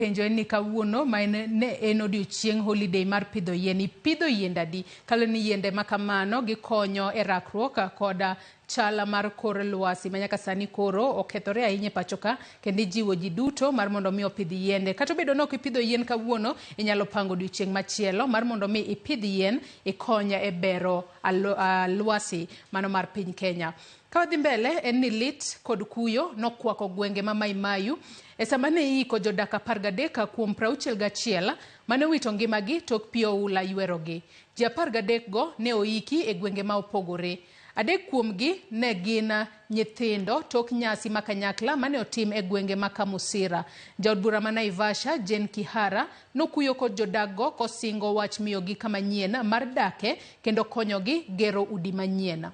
Penjo en ni kawuono ma en ne en odiochieng' holiday mar pidho yien, ipidho yiende adi? Kaluwore ni yiende ma kamano gikonyo e rakruok koda chal mar kor lwasi ma nyaka sani koro okethore ahinya e pacho ka kendo ijiwo ji duto mar mondo mi opidh yiende. Kata obedo ni ok ipidho yien kawuono, inyalo pango odiochieng' machielo mar mondo mi ipidh yien ikony e bero lwasi mano mar piny Kenya. Ka wadhi mbele en ni lit kod kuyo nokwako gwenge ma Mai Mahiu e sama ne iiko jodak 13 kuom 61 mane owito ngimagi tok pi oula ywerogi. Ji 13 go ne oiki e gwenge ma opogore. 3 kuomgi ne gin nyithindo tok nyasi ma kanyakla mane otim e gwenge ma Kamusira. Jaod bura ma Naivasha Jane Kihara nokuyo kod jodak go kosingo wach miyogi kama nyien mar dake kendo konyogi gero udi manyien.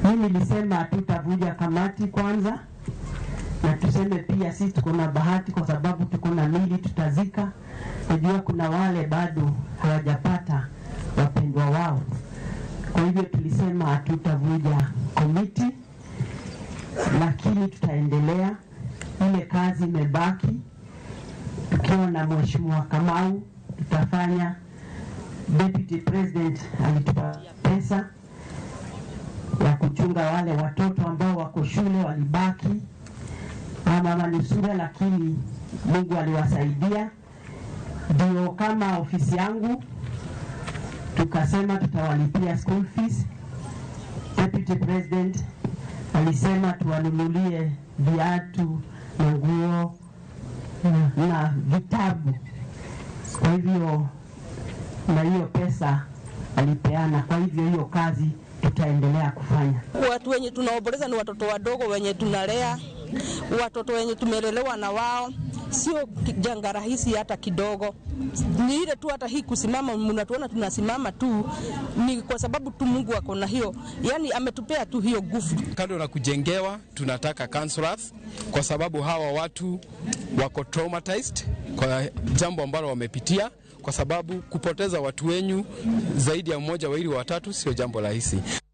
Mimi nilisema hatutavuja kamati kwanza, na tuseme pia sisi tuko na bahati kwa sababu tuko na mili tutazika. Najua kuna wale bado hawajapata wapendwa wao, kwa hivyo tulisema hatutavuja komiti, lakini tutaendelea ile kazi imebaki. Tukiwa na Mheshimiwa Kamau tutafanya. Deputy President alitupa pesa ya kuchunga wale watoto ambao wako shule walibaki ama manusura, lakini Mungu aliwasaidia. Ndio kama ofisi yangu tukasema tutawalipia school fees. Deputy President alisema tuwanunulie viatu na nguo na vitabu. Kwa hivyo na hiyo pesa alipeana, kwa hivyo hiyo kazi tutaendelea kufanya. Watu wenye tunaomboleza ni watoto wadogo wenye tunalea, watoto wenye tumelelewa na wao. Sio janga rahisi hata kidogo. Ni ile tu hata hii kusimama, mnatuona tunasimama tu ni kwa sababu tu Mungu ako na hiyo, yani ametupea tu hiyo nguvu. Kando na kujengewa, tunataka counselors kwa sababu hawa watu wako traumatized kwa jambo ambalo wamepitia, kwa sababu kupoteza watu wenyu zaidi ya mmoja, wawili, watatu sio jambo rahisi.